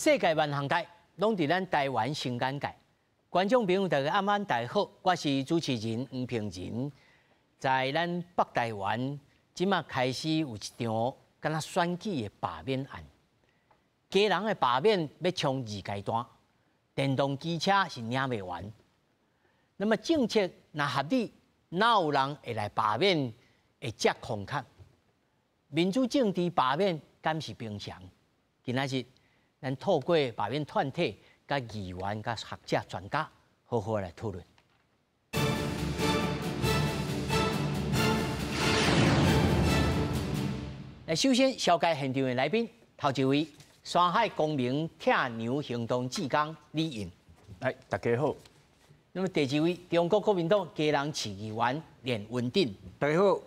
世界萬項代，攏佇咱台灣新眼界。觀眾朋友大家暗暗大家好，我是主持人黃平仁。在咱北台灣，這馬開始有一場敢若選舉的罷免案。基隆的罷免欲衝二階段，電動機車是領袂完。那麼政策若合理，哪有人會來罷免？會遮慷慨？民主政治罷免，敢是平常？今仔日，咱透過罷免團體、佮議員、佮學者、專家，好好來討論。來，首先紹介現場的來賓，頭一位，山海公民拆娘行動志工李穎。來，大家好。那麼第二位，中國國民黨基隆市議員連文鼎。大家好。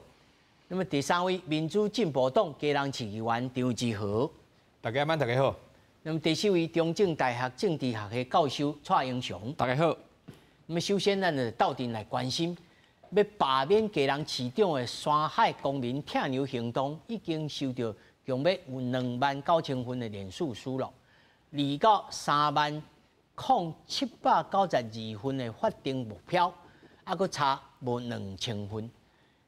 那麼第三位，民主進步黨基隆市議員張志豪。大家晚，大家好。那麼第四位，中正大學政治學系教授蔡英雄。大家好。那麼首先，咱就鬥陣來關心，欲罷免基隆市長的山海公民拆娘行動，已經收到共欲有29,000份的聯署書了，2到30,792份的法定目標，猶閣差無2,000份。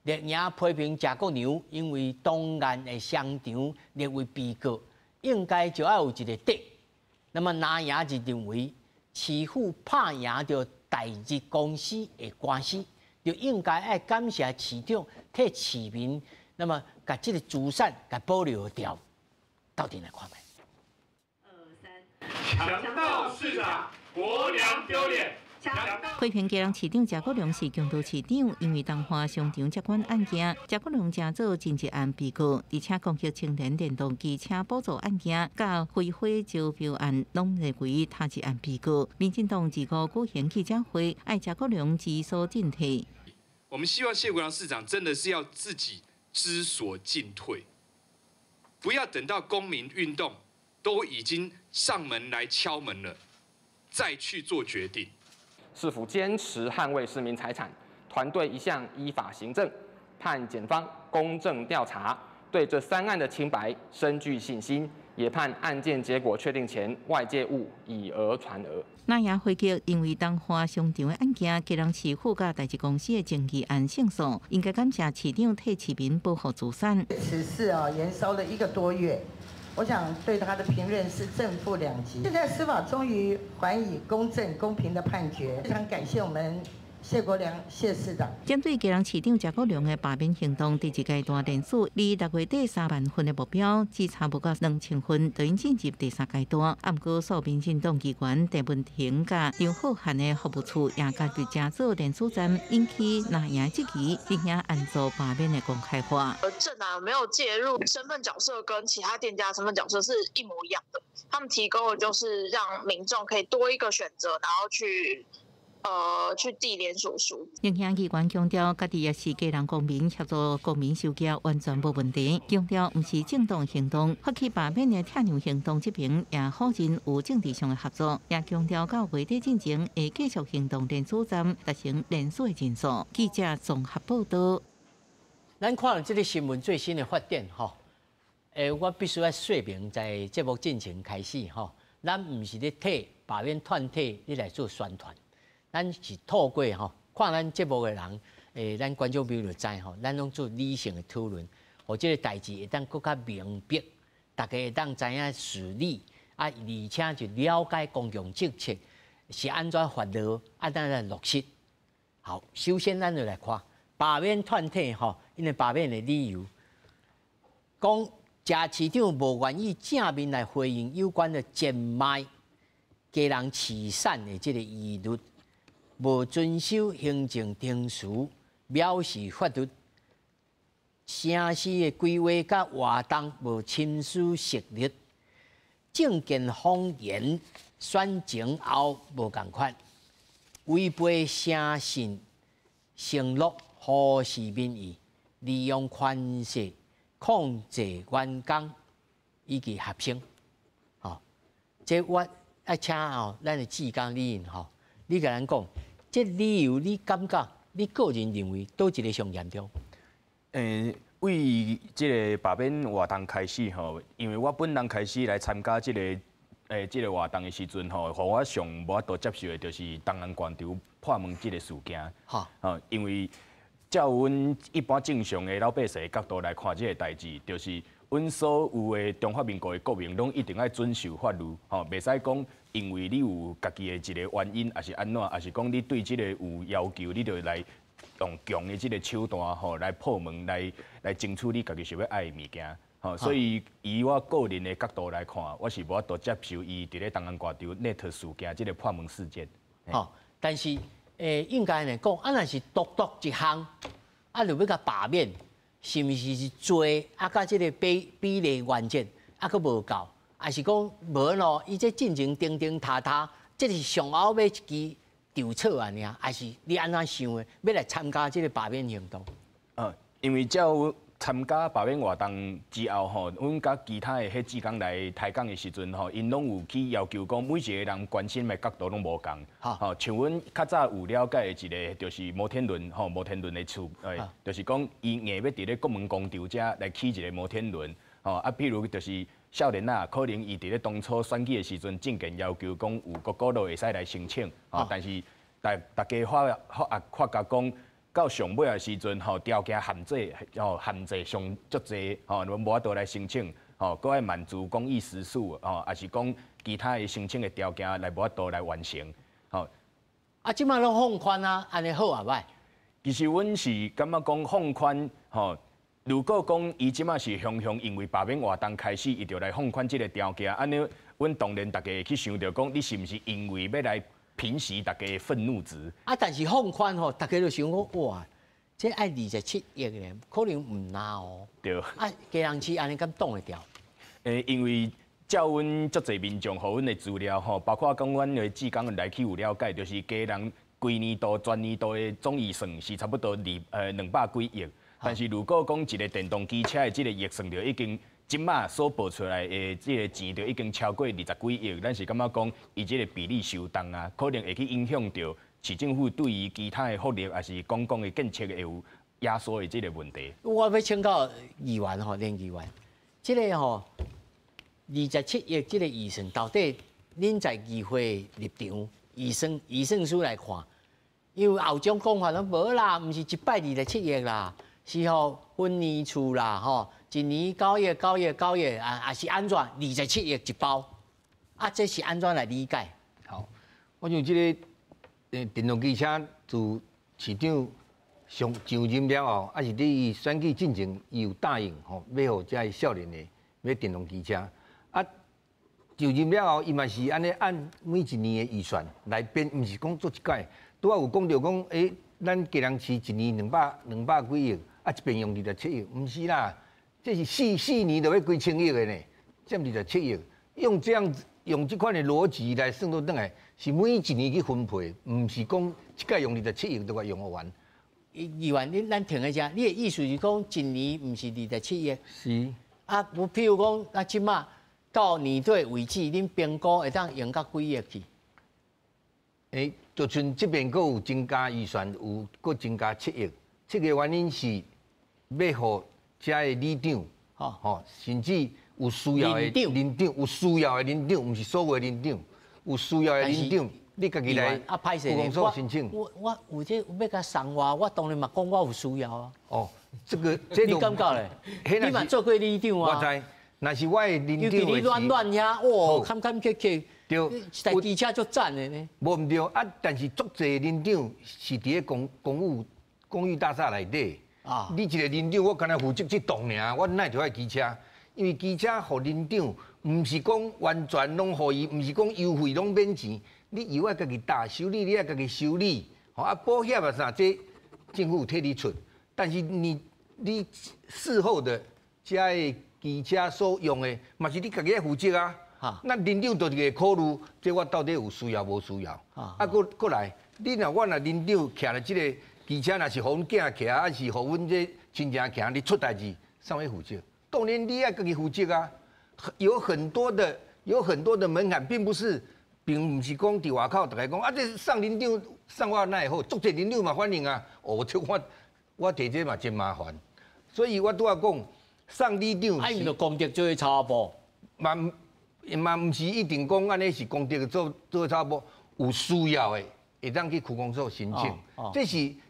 綠營批評謝國樑，因為東岸的商場列為被告，應該就愛有一個底。那麼藍營就認為，市府拍贏著台日公司的官司，就應該愛感謝市長替市民，那麼共這個資產共保留掉。鬥陣來看覓。二三，強盜市長，國樑丟臉。批評基隆市長謝國樑是強盜市長，因為東華商場接管案件，謝國樑成做真一案被告，而且攻擊青年電動機車補助案件、佮非法招標案，攏列為他一案被告。民進黨二五舉行記者會，愛謝國樑知所進退。我們希望謝國樑市長真的是要自己知所進退，不要等到公民運動都已經上門來敲門了，再去做決定。市府堅持捍衛市民財產，團隊一向依法行政，盼檢方公正調查，對這三案的清白深具信心，也盼案件結果確定前，外界勿以訛傳訛。藍營回擊，因為東華商場的案件，基隆市府佮台日公司的爭議案勝訴，應該感謝市長替市民保護資產。此事啊，延燒了一個多月。我想對他的評論是正負兩極。現在司法終於還以公正公平的判決，非常感謝我們謝國樑謝市長。針對基隆市長謝國樑的罷免行動，第二階段聯署離6月底3萬份的目標，只差無夠2,000份，就應進入第三階段。毋過，數民進黨議員鄭文婷佮張浩瀚的服務處也加入成做聯署站，引起藍營質疑，影響按做罷免的公開化。政黨沒有介入，身份角色跟其他店家身份角色是一模一樣的。他們提供的就是讓民眾可以多一個選擇，然後去遞聯署書。影響議員強調，家己也是基隆公民協助公民收件，完全無問題。強調毋是政黨行動，發起罷免的拆娘行動這邊也否認有政治上的合作，也強調到月底進前會繼續行動聯署站達成聯署的人數。記者綜合報道。咱看著這個新聞最新的發展，吼，我必須愛說明，在節目進程開始，吼，咱毋是咧替罷免團體咧來做宣傳。咱是透過吼看咱節目的人，咱觀眾朋友就知吼，咱攏做理性的討論，予這個代誌會當閣較明白，大家會當知影事理，啊，而且就了解公共政策是按怎法律，按怎來落實。好，首先咱就來看罷免團體吼，𪜶的罷免的理由，講謝市長無願意正面來回應有關的賤賣基隆市產的這個疑慮。無遵守行政程序，藐視法律，城市的規劃佮活動無深思熟慮，政見謊言，選前後無仝款，違背誠信承諾，忽視民意，利用權勢控制員工以及學生。吼，這我愛請吼咱的志工李穎吼。你共咱講，這理由你感覺，你個人認為佗一個上嚴重？對這個罷免活動開始吼，因為我本人開始來參加這個誒，這個活動的時陣吼，予我上無法度接受的，就是東安廣場破門這個事件。吼，因為照阮一般正常的老百姓的角度來看這個代誌，就是阮所有的中華民國的國民，攏一定愛遵守法律，吼，袂使講因為你有家己的一個原因，抑是按怎，抑是講你對這個有要求，你就來用強的這個手段，吼，來破門來爭取你家己想欲愛的物件。吼，所以以我個人的角度來看，我是無法度接受伊佇咧東安廣場 net 事件這個破門事件。吼，但是應該來講，啊，若是獨獨一項，啊，就欲共罷免，是毋是是罪啊？佮這個比例原則啊，閣無夠，抑是講無咯？伊這進前叮叮踏踏，這是上後尾一支稻草按呢？抑是你按怎想的？欲來參加這個罷免行動？因為照參加罷免活動之後吼，阮佮其他的彼志工來抬講的時陣吼，𪜶攏有去要求講，每一個人關心的角度攏無仝。吼，像阮較早有了解的一個，就是摩天輪吼，摩天輪的厝，就是講伊硬欲佇咧國門廣場遮來起一個摩天輪，吼啊，比如就是少年仔，可能伊佇咧當初選舉的時陣，政見要求講有國股路會使來申請，吼，但是大家發覺講，到上尾的時陣，吼，條件限制，吼，限制上足濟，吼，攏無法度來申請，吼，閣愛滿足公益時數，吼，抑是講其他的申請的條件來無法度來完成，吼。啊，這擺攏放寬啊，按呢好抑䆀？其實阮是感覺講放寬，吼，如果講伊這擺是雄雄因為罷免活動開始，伊就來放寬這個條件，按呢，阮當然大家會去想著講，你是毋是因為欲來平息大家的憤怒值？啊，但是放寬吼，大家就想講哇，這愛27億咧，可能毋若哦。對。啊，基隆市按呢敢擋會牢？因為照阮足濟民眾予阮的資料吼，包括講阮的志工來去有了解，就是基隆規年度、全年度的總預算是差不多200幾億，但是如果講一個電動機車的這個預算就已經。這擺所報出來的這個錢就已經超過20幾億，咱是感覺講伊這個比例相當啊，可能會去影響著市政府對於其他的福利抑是公共的建設會有壓縮的這個問題。我欲請教議員吼，連議員，這個吼27億這個預算到底恁在議會立場預算書來看，因為後種講法攏無啦，毋是一擺27億啦，是吼分年次啦吼。一年9億、9億、9億啊，抑是按怎27億一包？啊，這是按怎來理解？好，我想這個電動機車自市長上任了後，抑是佇伊選舉進前，伊有答應吼，欲予遮个少年的買電動機車。啊，上任了後，伊嘛是按呢按每一年的預算來編，毋是講做一擺。拄仔有講著講，咱基隆市一年200幾億，啊一遍用27億，毋是啦。這是四年就欲幾千億的呢，占27億，用這樣子用這款的邏輯來算倒轉來，是每一年去分配，毋是講一擺用二十七億就共用予完。議員，你咱停一下，你的意思是講一年毋是二十七億？是。啊，有譬如講，啊，這擺到年底為止，恁評估會當用到幾億去？就像這邊閣有增加預算，有閣增加七億，這個原因是欲予遮的里長，吼，甚至有需要的里長，有需要的里長，毋是所有的里長，有需要的里長，你家己來區公所申請。我有這欲共送我，我當然嘛講我有需要啊。哦，這個你感覺咧？你嘛做過里長啊？我知，若是我的里長，尤其你軟軟遐，哇，坎坎坷坷，對，一台機車足讚的呢。無毋對啊，但是足濟里長是佇咧公寓大廈內底。啊！你一個里長，我干焦負責這棟爾，我哪會著愛機車？因為機車予里長，毋是講完全攏予伊，毋是講優惠攏免錢。你油愛家己擔，修理你愛家己修理，吼啊保險啊啥，這政府有替你出。但是你事後的遮个機車所用的，嘛是你家己愛負責啊。那里長就會考慮，這我到底有需要無需要？啊，閣來，你若我若里長騎著這個機車，若是予阮囝騎，抑是予阮這親情騎，你出代誌，啥人負責？當然你愛家己負責啊。有很多的門檻，並毋是講佇外口逐家講啊，這送里長送我哪會好？足濟里長嘛反映啊，哦，這我提這嘛真麻煩，所以我拄仔講送里長。啊，伊就功德做差無？嘛，嘛毋是一定講按呢是功德做做差無，有需要的會當去區公所申請。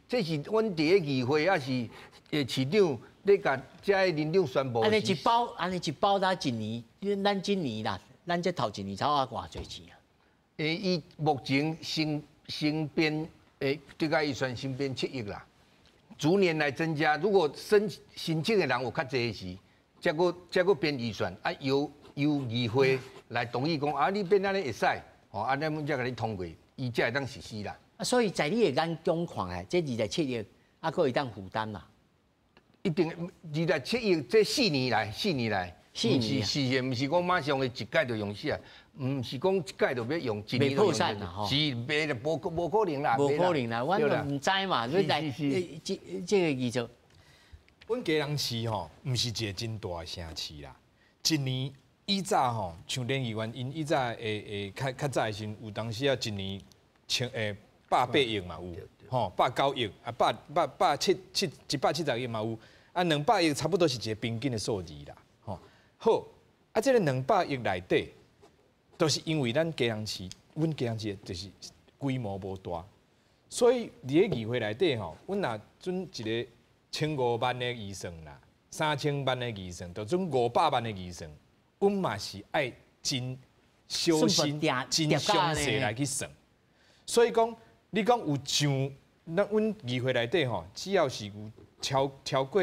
這是阮佇咧議會抑是市長咧共遮个鄰長宣布。按呢一包，按呢一包，咱一年，咱這年啦，咱這頭一年才啊偌濟錢啊？伊目前新編這個預算新編7億啦，逐年來增加。如果申請的人有較濟時，才閣編預算啊，由議會來同意講啊，你編按呢會使，吼，按呢阮才共你通過，伊才會當實施啦。啊，所以在你的眼中看來，這27億啊，閣會當負擔啦？一定27億，這四年來，四年來，四年是是，毋是講馬上的一屆就用死啊，毋是講一屆就欲用，一年破產啦，吼，是袂啦，無可能啦，無可能啦，阮都毋知嘛，你來這個技術。阮基隆市吼，毋是一個真大的城市啦。一年以早吼，像連議員𪜶以早會較較早的時陣，有當時啊，一年千180億嘛有，吼109億啊，百百百七七170億嘛有，啊200億差不多是一個平均的數字啦，吼。好，啊這個200億內底，都是因為咱基隆市，阮基隆市就是規模無大，所以佇咧議會內底吼，阮若準一個1500萬的預算啦，3000萬的預算，就準500萬的預算，阮嘛是愛真小心、真詳細來去算。所以講，你講有上，咱阮議會內底吼，只要是有超過，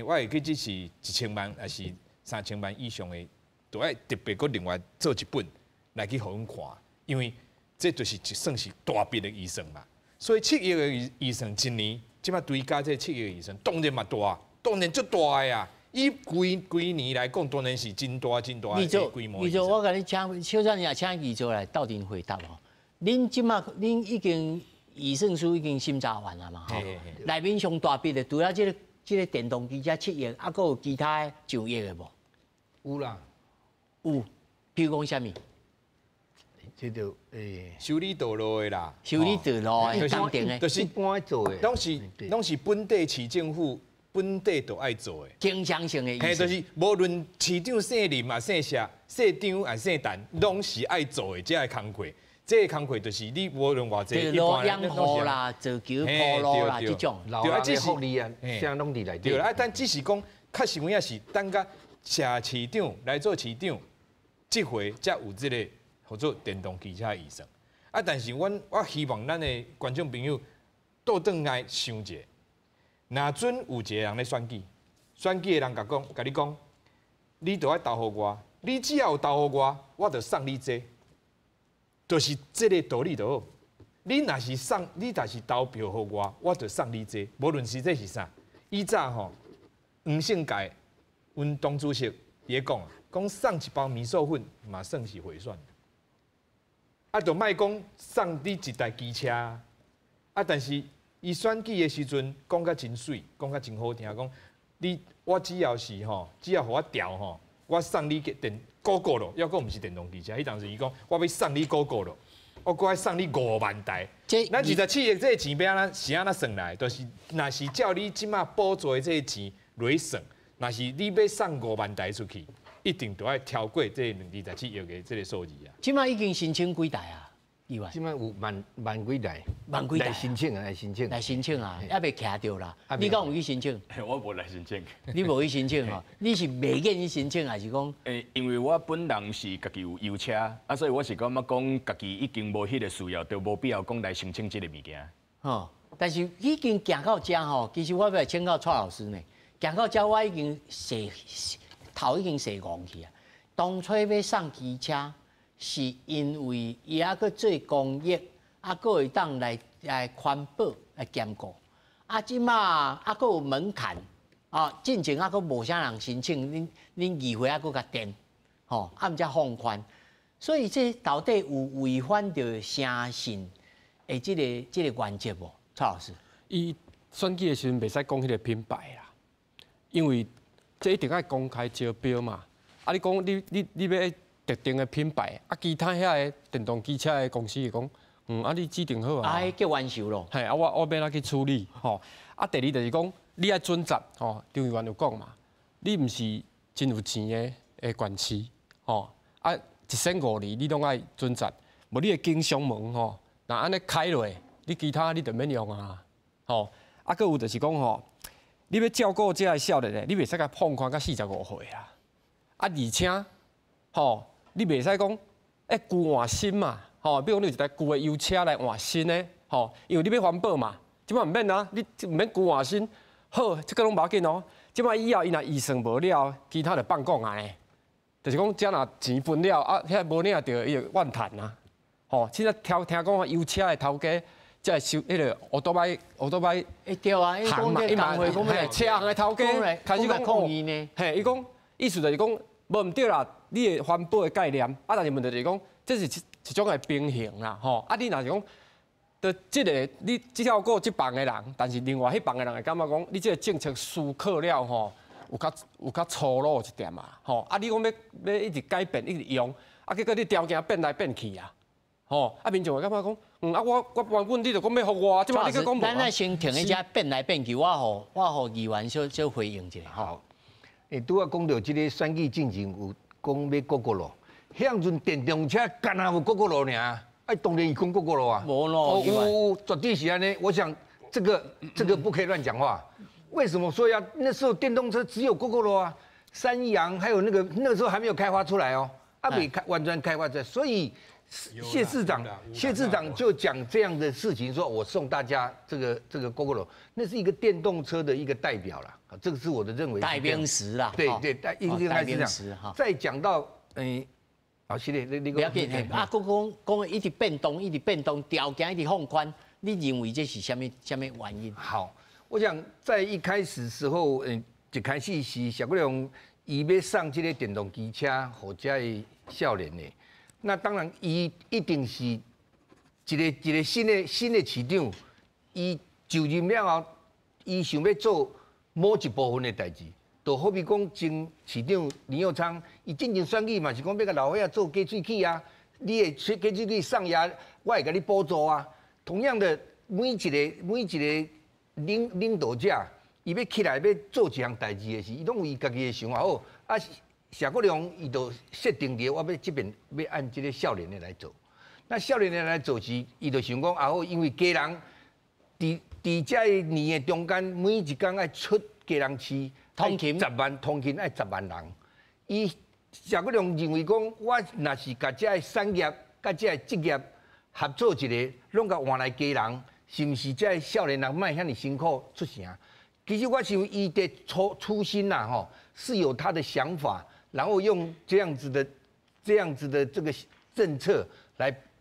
我會記這是1000萬，抑是3000萬以上的，都愛特別閣另外做一本來去予阮看，因為這就是算是大筆的預算嘛。所以7億的預算一年。這擺追加這7億預算，當然嘛大，當然足大的啊！以規規年來講，當然是真大真大的規模。議座，我共你請，小姐也請議座來鬥陣回答吼。恁這擺恁已經預算書已經審查完了嘛？吼，內面上大筆的，除了這個電動機車7億，啊，閣有其他的上億的無？有啦，有，比如講啥物？這就修理道路的啦，修理道路的工程的，就是一般做的，攏是本地市政府本地都愛做的，經常性的。嘿，就是無論市長姓林嘛姓謝，姓張抑姓陳，攏是愛做的這個工課。這個工課就是你無論偌濟，一般養護啦、造橋鋪路啦這種，對啊，這是福利啊，啥攏佇內底。對啊，但只是講，確實有影是等甲謝市長來做市長，這回才有這個。合做電動機車的預算，啊！但是我希望咱的觀眾朋友倒轉來想一下，若準有一個人咧選舉，選舉的人共講，共你講，你著愛投予我，你只要有投予我，我就送你這個，就是這個道理就好。你若是送，你若是投票予我，我就送你這個，無論是這是啥。以早吼，黃勝界，阮黨主席伊講，講送一包麵線粉嘛算是賄選。啊，就莫講送你一台機車，啊！但是伊選舉的時陣講甲真媠，講甲真好聽，講你我只要是吼，只要予我調吼，我送你個電 Gogoro，抑閣毋是電動機車，彼當時伊講我欲送你 Gogoro，我閣愛送你5萬台。咱27億這個錢欲按怎是按怎算來？就是若是照你這馬補助的這個錢來算，若是你欲送5萬台出去。一定都愛超過這27億的這個數字啊！這馬已經申請幾台啊？議員？這馬有萬幾台，萬幾台來申請啊，來申請，來申請啊，猶未徛著啦。你敢有去申請？我無來申請。你無去申請吼？你是袂願意申請，還是講？因為我本人是家己有油車，啊，所以我是感覺講家己已經無彼個需要，就無必要講來申請這個物件。吼！但是已經行到遮吼，其實我欲請教蔡老師呢，行到遮我已經踅。頭已經踅戇去啊！當初欲送機車，是因為伊猶閣做公益，啊，閣會當來環保來兼顧。啊，這馬啊，閣有門檻啊，進前啊，閣無啥人申請，恁議會猶閣共墊，吼，啊，毋才放寬。所以這到底有違反著誠信的這個原則無？蔡老師，伊選舉的時陣袂使講彼個品牌啦，因為。這一定愛公開招標嘛！啊，你講你欲特定的品牌，啊，其他遐个電動機車的公司會講，啊，你指定好啊。啊，彼叫冤仇咯。嘿，啊，我欲按怎去處理？吼，啊，第二就是講，你愛準則，吼，張議員有講嘛，你毋是真有錢的縣市，吼，啊，一仙五厘你攏愛準則，無你的經商門吼，若按呢開落，你其他你就免用啊，吼。啊，閣有就是講吼，你欲照顧這个少年的，你袂使共放寬到45歲啊。啊，而且吼，你袂使講，欸，舊換新嘛，吼，比如講你有一台舊的油車來換新的，吼，因為你欲環保嘛，這擺毋免啊，你毋免舊換新，好，這個攏無要緊哦。這擺以後伊若預算無了，其他就放講啊呢，就是講這若錢分了，啊，遐無領著，伊就怨嘆啊。吼，現在聽聽講油車的頭家，才會收彼个歐多擺，歐多擺，欸對啊，行嘛，伊嘛，車行的頭家開始講抗議呢，嘿，伊講意思就是講無毋對啦，你的環保的概念，啊，但是問題就是講，這是一種的平衡啦，吼，啊，你若是講，就這个你照顧這房的人，但是另外彼房的人會感覺講，你這个政策思考了吼，有較粗魯一點啊，吼，啊，你講欲欲一直改變，一直用，啊，結果你條件變來變去啊。吼，啊，民眾會感覺講，嗯，啊，我原本你就講欲予我，這擺你閣講無。咱來先停一下，變來變去，我予議員小小回應一下。好，欸，拄仔講著這个選舉進前有講欲 Gogoro，彼陣電動車敢若有 Gogoro 爾，哎，當然伊講 Gogoro 啊。無咯，有，絕對是按呢。我想這個不可以亂講話。為什麼說要那時候電動車只有 Gogoro 啊？三陽還有那個時候還沒有開發出來哦，啊，未開完全開發出來，所以。謝市長就講這樣的事情，說我送大家這個 Gogoro，那是一個電動車的一個代表啦，這個是我的認為。代名詞啦。對對，應該是這樣。再講到，嗯，好，是的，你不要緊，啊，講講講一直變動，一直變動，條件一直放寬，你認為這是啥物啥物原因？好，我想在一開始時候，嗯，一開始是謝國樑伊欲送這个電動機車予這个少年的。那當然，伊一定是一個新的市長，伊就任了後，伊想欲做某一部分的代誌，就好比講前市長林右昌，伊進前選舉嘛是講欲共老歲仔做加喙齒啊，你的加喙齒送牙，我會共你補助啊。同樣的，每一個領導者，伊欲起來欲做一項代誌的時，伊攏有伊家己的想法。好啊。謝國樑伊就設定佇我欲這邊欲按這个少年的來做，那少年的來做時，伊就想講啊好，因為基隆佇這个年的中間，每一工愛出基隆市通勤十萬通勤愛十萬人。伊謝國樑認為講，我若是共這个產業佮這个職業合作一个，攏共換來基隆，是毋是這个少年人莫遐爾辛苦出城？其實我想伊的初心呐，吼，是有他的想法。然後用這樣子的這個政策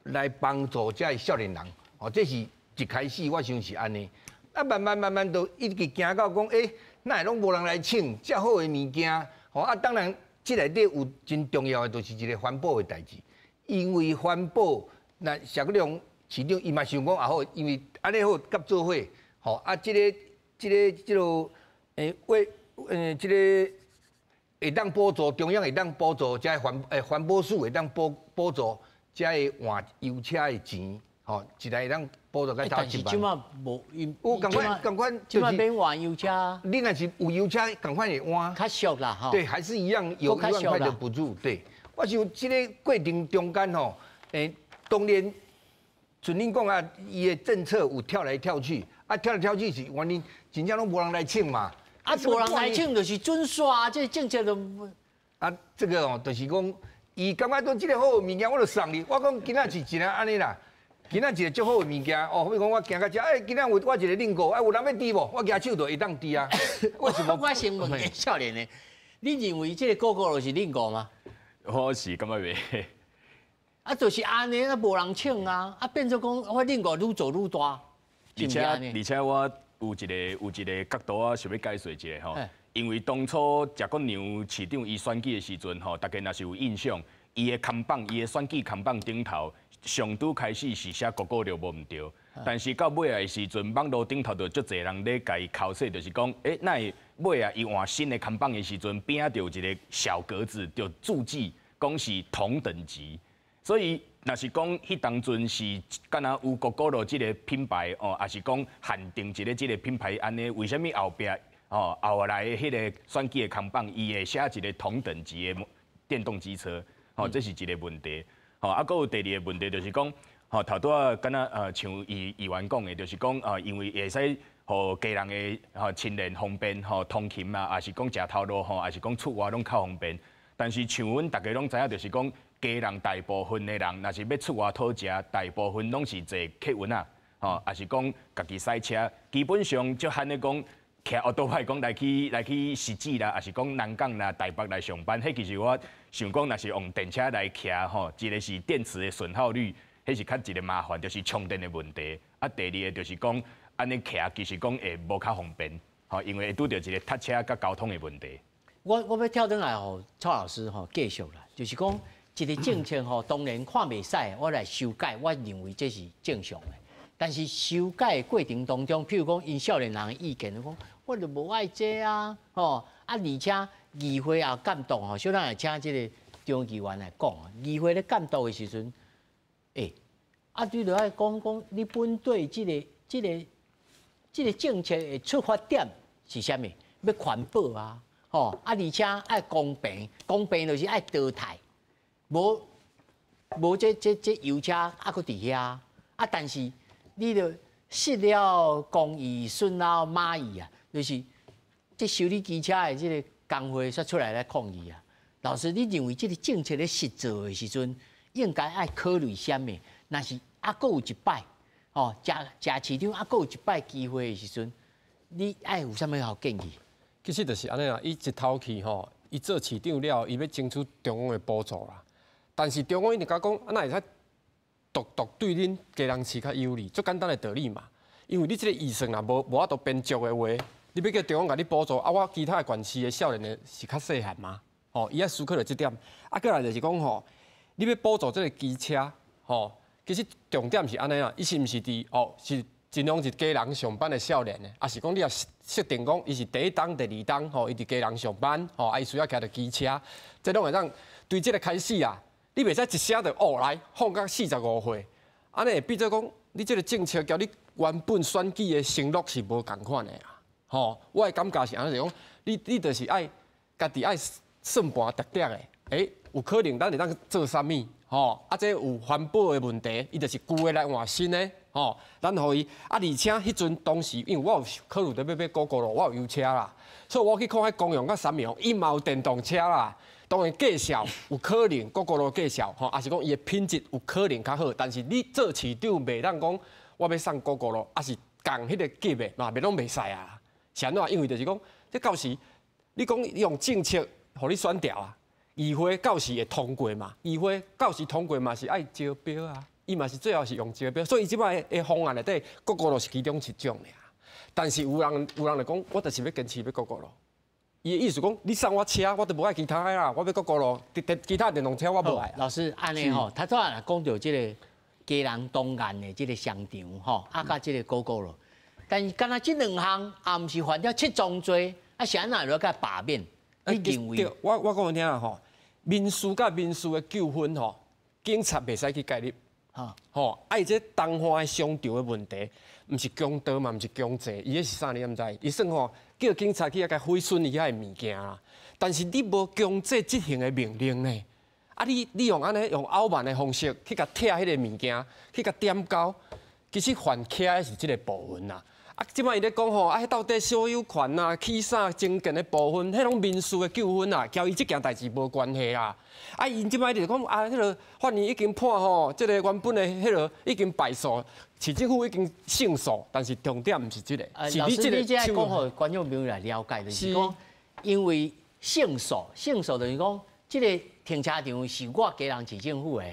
來幫助這少年人，哦，這是一開始我想是按呢。啊，慢慢慢慢都一直行到講，欸，哪會攏無人來搶遮好的物件？吼啊，當然這內底有真重要的，就是一個環保的代誌。因為環保，那謝國樑市長伊嘛想講啊好，因為按呢好合做伙，吼啊，這個欸為這個。會當補助，中央會當補助，這環保署會當補助這个換油車的錢，吼，一來會當補助到但是這擺無，有仝款仝款，這擺免換油車。你若是有油車，仝款會換。較俗啦，吼。對，還是一樣有1萬塊的補助。對，我想這个過程中間吼，欸，當然，像恁講啊，伊的政策有跳來跳去，啊，跳來跳去是原因，真正攏無人來搶嘛。啊，無人來搶就是準煞，這政策就啊，這个哦，就是講，伊感覺講這个好的物件，我就送你。我講今仔是真按呢啦，今仔一个足好的物件，哦，比如講我行到遮，欸，今仔有我一个認購，啊，有人欲挃無？我舉手就會當挃啊。為什麼？我先問個少年的，你認為這个 Gogoro 是認購嗎？我是感覺袂。啊，就是按呢，啊，無人搶啊，啊，變做講我認購愈做愈大。而且我有一個角度，我想欲解說一下吼。因為當初謝國樑市長伊選舉的時陣吼，大家若是有印象，伊的看板，伊的選舉看板頂頭，上拄開始是寫 Gogoro 無毋對，但是到尾仔的時陣，網路頂頭就足濟人咧共伊剾洗，就是講，欸，哪會尾仔伊換新的看板的時陣，邊仔就有一個小格子，就註記講是同等級，所以若是講彼當陣是敢若有 Gogoro 這个品牌哦，抑是講限定一个這个品牌按呢？為啥物後壁哦後來的彼个選舉的看板，伊會寫一个同等級的電動機車？吼，這是一個問題。吼，啊，閣有第二個問題就是講，吼，頭拄仔敢若像議員講的，就是講因為會使予基隆的吼青年方便吼通勤啊，抑是講食頭路吼，抑是講出外攏較方便。但是像阮逐家攏知影，就是講基隆大部分的人，若是欲出外討食，大部分攏是坐客運啊，吼，抑是講家己駛車，基本上就罕咧講。騎歐多擺講來去汐止啦，抑是講南港啦、台北來上班，彼其實我想講，若是用電車來騎吼，一個是電池的損耗率，彼是較一個麻煩，就是充電的問題。啊，第二个就是講，按呢騎其實講會無較方便，吼，因為會拄著一個塞車佮交通的問題。我欲跳轉來予蔡老師吼繼續啦，就是講一個政策吼，當然看袂使，我來修改，我認為這是正常的。但是修改的過程當中，譬如講，𪜶少年人的意見，講我就無愛這啊，吼啊，而且議會也監督吼，小咱來請這個張議員來講，議會咧監督的時陣，欸，啊，你著愛講講你本對這個政策的出發點是啥物？欲環保啊，吼啊，而且愛公平，公平就是愛淘汰，無這油車猶閣佇遐，啊，但是。你著失了公義，損了馬義啊！就是這修理機車的這個工會煞出來來抗議啊！老師，你認為這個政策咧實做的時陣，應該愛考慮啥物？若是猶閣有一擺，吼，鄭鄭市長猶閣有一擺機會的時陣，你愛有啥物好建議？其實就是按呢啦，伊一頭去吼，伊做市長了，伊欲爭取中央的補助啦。但是中央一直共講，啊，哪會使獨獨對恁基隆市較有利？足簡單的道理嘛。因為你這個預算若無法度編足的話，你欲叫中央共你補助，啊，我其他的縣市的少年的是較細漢嗎？吼，伊愛思考著這點。啊，過來就是講吼，你欲補助這個機車，吼，其實重點是按呢啦，伊是毋是佇哦是盡量是基隆上班的少年的，抑是講你若設定講伊是第一冬、第二冬，吼，伊佇基隆上班，吼，啊，伊需要騎著機車，這攏會當對這個開始啊。你袂使一聲就哦來放到45歲，按呢會變做講，你這個政策佮你原本選舉的承諾是無仝款的啊！吼，我的感覺是按呢，就講，你就是愛家己愛算盤沓沓的，欸，有可能咱會當做啥物？吼，啊，這有環保的問題，伊就是舊的來換新的，吼，咱予伊啊，而且彼陣當時，因為我有考慮著欲買 Gogoro，我有油車啦，所以我去看彼公用佮三陽，伊嘛有電動車啦。當然價數有可能，Gogoro價數吼，抑是講伊的品質有可能較好，但是你做市長袂當講我欲送 Gogoro，抑是仝彼個級的嘛，袂攏袂使啊。是按怎？因為就是講，這到時你講用政策予你選著啊，議會到時會通過嘛？議會到時通過嘛是愛招標啊，伊嘛是最後是用招標，所以這擺的方案內底，Gogoro 是其中一種爾。但是有人就講，我就是欲堅持欲 Gogoro。伊的意思講，你送我車，我就無愛其他的啦，我欲 Gogoro，其他電動車我無愛。老師，按呢吼，頭拄仔講著這個基隆東岸的這個商場吼，啊，佮這個 Gogoro，但是敢若這兩項也毋是犯了七宗罪，啊，是按怎來共罷免？你認為？對，我講予你聽啦吼，民事佮民事的糾紛吼，警察袂使去介入。吼，啊，伊這東岸的商場的問題，毋是強盜嘛，毋是強制，伊彼是啥你敢知？伊算吼叫警察去遐共毀損伊遐的物件啦。但是你無強制執行的命令呢？啊你用按呢用傲慢的方式去共拆彼个物件，去共點交，其實犯起的是這个部分啦。啊，這擺伊咧講吼，啊，彼到底所有權啊、起啥爭見的部分，彼攏民事的糾紛啊，佮伊這件代誌無關係啦。啊，𪜶這擺就講啊，彼个法院已經判吼，這个原本的彼个已經敗訴，市政府已經勝訴，但是重點毋是這個，是你這個。老師，你這講予觀眾朋友來了解，就是講，因為勝訴，勝訴就是講，這个停車場是我基隆市政府的，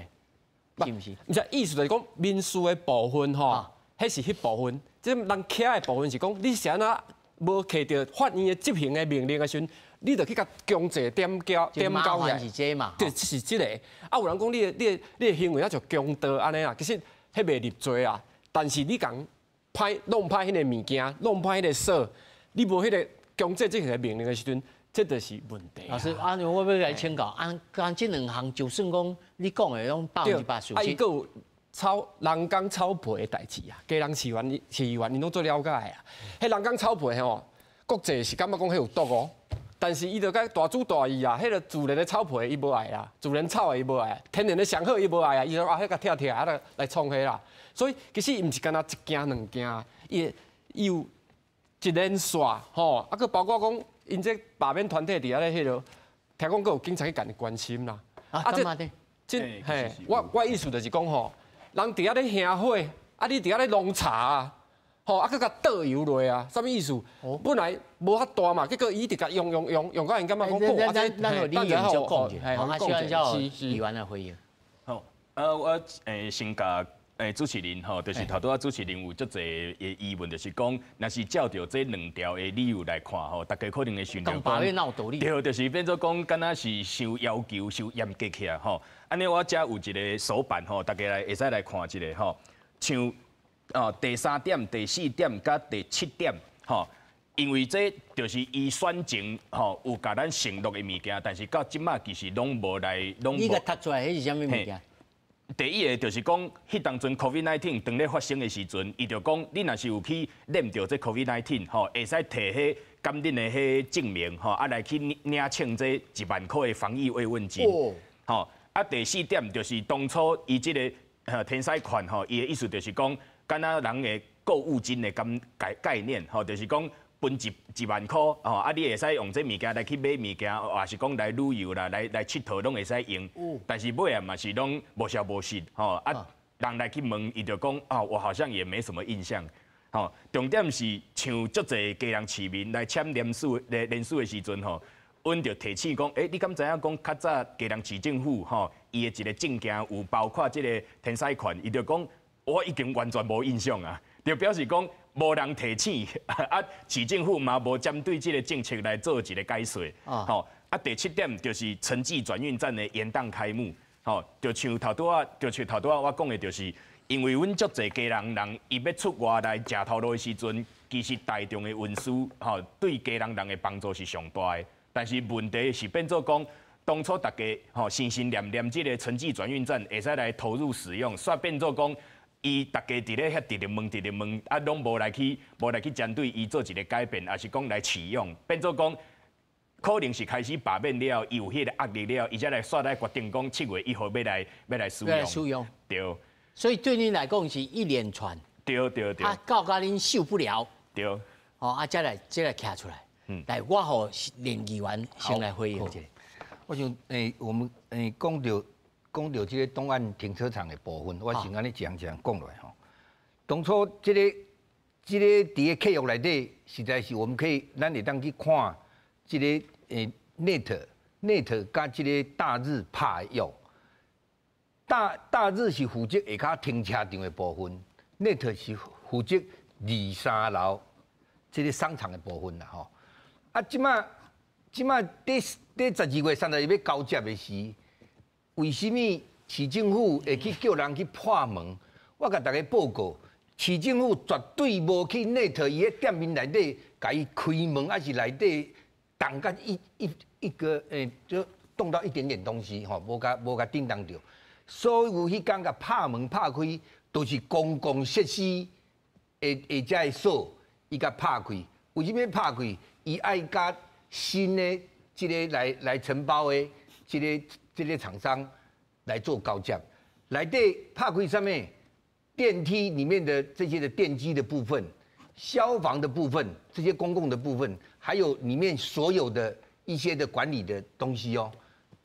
是毋是？毋是，意思就是講民事的部分吼，彼是彼部分。這人徛的部分是講，你是按怎無摕著法院的執行的命令的時陣，你就去共強制點交點交起來。是這嘛？對，是這個。啊，有人講你的行為啊就強盜按呢啦，其實彼袂入罪啊。但是你共歹弄歹彼个物件，弄歹彼个鎖，你無彼个強制執行的命令的時陣，這就是問題。老師，按呢我欲來請教，按按這兩項，就算講你講的攏100%事實。啊，伊閣有炒人工草皮的代誌啊，基隆市員市議員𪜶攏足了解啊。彼人工草皮吼，國際是感覺講彼有毒哦，但是伊就共大主大意啊，彼个自然的草皮伊無愛啦，自然草的伊無愛，天然的上好伊無愛啊，伊就啊，彼個拆拆啊來來創彼啦。所以其實毋是干焦一件兩件，伊伊有一連紲吼，啊，閣包括講𪜶這罷免團體佇遐咧彼落，聽講閣有警察去共伊關心啦。啊，這這嘿，我意思就是講吼，人佇遐咧興火，啊，你佇遐咧弄柴啊。吼，啊，閣共倒油落啊，啥物意思？本來無遐大嘛，結果伊一直共用用用用到𪜶感覺講，咱咱咱予李員就講者，好，啊，小按照議員來回應。好，我先共主持人吼，就是頭拄仔主持人有足濟的疑問，就是講，若是照著這兩條的理由來看吼，大家可能會想著講，對，就是變做講，敢若是傷要求、傷嚴格起來吼。按呢，我遮有一個手板吼，大家來會使來看一下吼，像。哦，第三點、第四點佮第七點，吼，因為這就是伊選前吼有共咱承諾的物件，但是到這馬其實攏無來，攏無。你共讀出來，彼是啥物物件？第一个就是講，彼當陣 COVID-19 當咧發生的時陣，伊就講，你若是有去染著這 COVID-19，吼，會使提彼感染的彼證明，吼，啊來去領請這1萬箍的防疫慰問金。吼，啊第四點就是當初伊這个天使券，吼，伊的意思就是講，敢若人的購物金的感概概念，吼，就是講分一萬箍，吼，啊，你會使用這物件來去買物件，抑是講來旅遊啦，來來𨑨迌攏會使用。但是尾仔嘛是攏無消無息，吼，啊，人來去問，伊就講，啊，我好像也沒什麼印象，吼。重點是像足濟基隆市民來簽聯署聯聯署的時陣，吼，阮就提醒講，欸，你敢知影講較早基隆市政府，吼，伊的一個政見有包括這个天使券，伊就講，我已經完全無印象啊，就表示講無人提醒，啊，市政府嘛無針對這个政策來做一个解說，吼，啊，第七點就是城際轉運站的延宕開幕，吼，就像頭拄仔，就像頭拄仔我講的，就是因為阮足濟基隆人伊欲出外來食頭路的時陣，其實大眾的運輸，吼，對基隆人的幫助是上大的，但是問題是變做講，當初大家吼心心念念這个城際轉運站會使來投入使用，煞變做講，伊逐家佇咧遐直直問，直直問，啊，攏無來去，無來去針對伊做一个改變，抑是講來啟用，變做講，可能是開始罷免了，伊有彼个壓力了，伊才來煞來決定講7月1號欲來使用。使用。對。所以對你來講是一連串。對對對。啊，到甲恁受不了。對。哦，啊，才來才來徛出來。來，我予連議員先來回應一下。我想，我們講著講著這个東岸停車場的部分，我先按呢一項一項講落來吼。當初這个這个佇个契約內底，實在是我們可以，咱會當去看這个NET NET 佮這个大日拍的約。大日是負責下跤停車場的部分，NET 是負責二三樓這个商場的部分啦吼。啊，這馬這馬佇佇12月30日欲交接的時，為啥物市政府會去叫人去破門？我共大家報告，市政府絕對無去 NET 伊彼店面內底共伊開門，抑是內底動甲一一一個就動到一點點東西吼，無共無共叮當著。所有彼工共拍門拍開，都是公共設施的的這个鎖，伊共拍開。為啥物拍開？伊愛佮新的這个來來承包的這个這个廠商來做交接。內底拍開啥物？電梯裡面的這些的電機的部分、消防的部分、這些公共的部分，還有裡面所有的一些的管理的東西哦。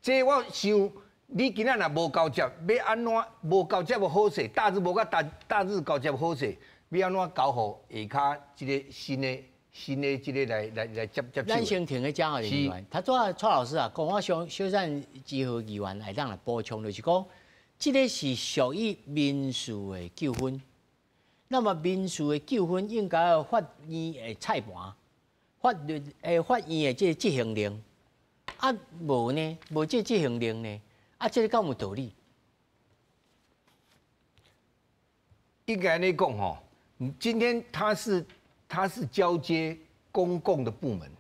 這我想，你今仔若無交接，欲按怎無交接無好勢？大日無佮大大日交接好勢，欲按怎交予下跤這个新的新的這个來來來接接手？咱先停咧遮吼，議員，頭拄仔蔡老師啊，講我想小等之後議員會當來補充，就是講，這个是屬於民事的糾紛。那麼民事的糾紛應該要法院的裁判，法律的法院的這个執行令，啊無呢，無這個執行令呢，啊這个敢有道理？應該按呢講吼，今天他是交接公共的部門，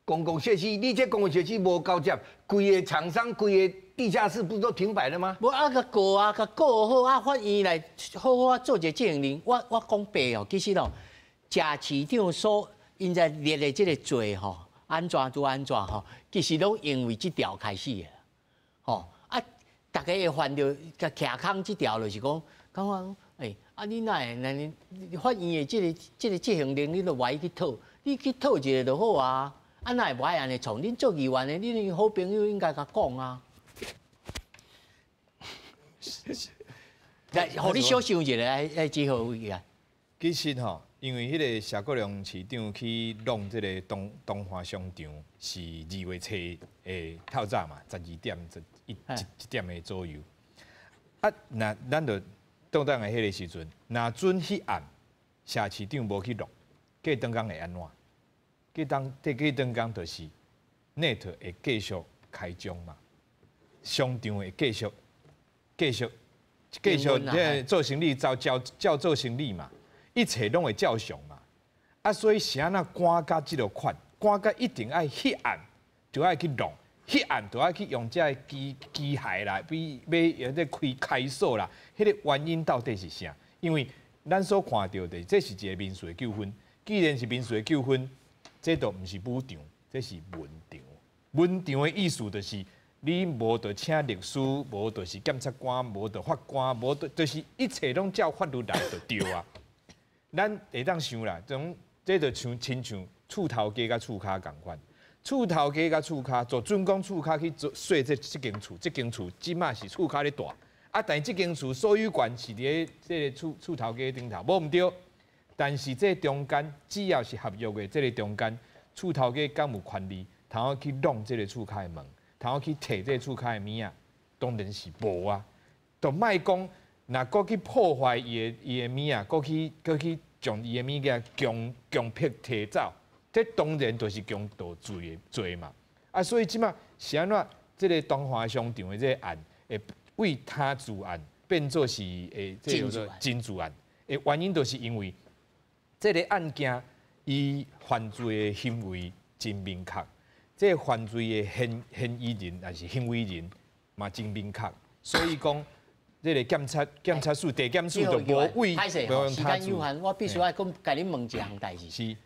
公共設施，你這公共設施無交接，規个廠商、規个地下室不是都停擺了嗎？無啊，共告啊，共告好啊，法院來好好啊做一个執行令。我講白哦，其實哦，賈市長所𪜶在列的這个罪吼，按怎做按怎吼，其實攏因為這條開始的，吼啊，大家會犯著共徛空這條，就是講，感覺欸，啊你哪會按呢？法院的這個執行令，你都無愛去討，你去討一下就好啊。啊，哪會無愛按呢創？恁做議員的，恁好朋友應該共講啊。來，予你小想一下，來志豪委員。其實吼，因為彼個謝國樑市長去弄這个東華商場是2月初的透早嘛，12點一點的左右。啊，若咱就倒轉來彼个時陣，若準彼暗謝市長無去弄，過轉工會按怎？過轉工就是 net 會繼續開張嘛，商場會繼續做生意，照做生意嘛，一切攏會照常嘛。啊，所以是按怎趕到這个款，趕到一定愛彼暗就愛去弄，彼暗就愛去用這个機械啦，比欲用這開鎖啦。彼个原因到底是啥？因為咱所看著的，這是一个民事的糾紛。既然是民事的糾紛，這就毋是武場，這是文場。文場的意思就是，你無就請律師，無就是檢察官，無就法官，無就就是一切攏照法律來就對啊。咱會當想啦，種這就像親像厝頭家佮厝跤仝款，厝頭家佮厝跤，就準講厝跤去做稅這間厝，這間厝這馬是厝跤咧住，啊，但是這間厝所有權是佇咧這个厝頭家頂頭，無毋對。但是這中間只要是合約的這个中間，厝頭家敢有權利，通好去弄這个厝跤的門，通好去提這个厝跤的物仔，當然是無啊。就莫講，若閣去破壞伊的物仔，閣去將伊的物件強迫提走，這當然就是強盜罪的罪嘛。啊，所以這馬是按怎？這个東華商場的這个案，會為他自案變做是會這个叫做真自案的原因，就是因為這个案件，伊犯罪的行為真明確，這个犯罪的嫌疑人還是行為人嘛真明確，所以講這个檢察署、地檢署就無為無時間有限，我必須愛講，共你問一項代誌。是。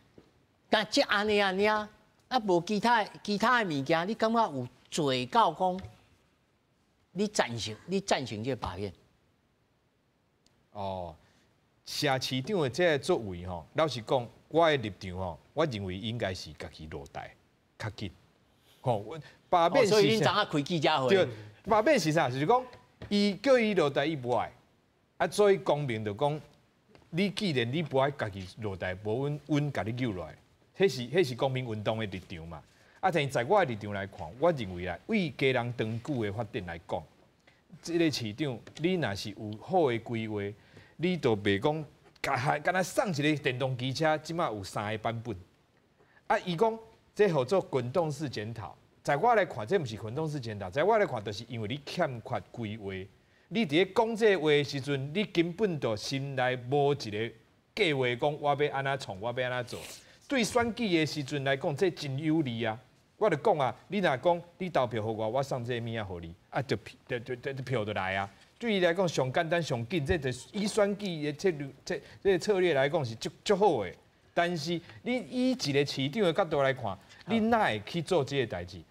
但這按呢按呢，啊無其他的物件，你感覺有做到講，你贊成這個罷免？哦。謝市長的這个作為吼，老實講，我的立場吼，我認為應該是家己落台較緊。吼，罷免是啥？所以恁昨下開記者會。對，罷免是啥？就是講，伊叫伊落台，伊無愛。啊，所以公民就講，你既然你無愛家己落台，無阮共你救落來，彼是公民運動的立場嘛。啊，但是在我的立場來看，我認為啊，為家人長久的發展來講，這个市長，你若是有好的規劃。你就袂講，敢若送一个電動機車，這馬有3个版本。啊，伊講這號做滾動式檢討，在我來看，這毋是滾動式檢討，在我來看，就是因為你欠缺規劃。你佇咧講這話的時陣，你根本就心內無一个計劃，講我欲按怎創，我欲按怎做。對選舉的時陣來講，這真有利啊！我就講啊，你若講你投票予我，我送這个物仔予你，啊，就票就來啊。對伊來講，上簡單、上緊，這就以選舉的策略、這策略來講是足好的。但是你以一个市長的角度來看，你哪會去做這个代誌？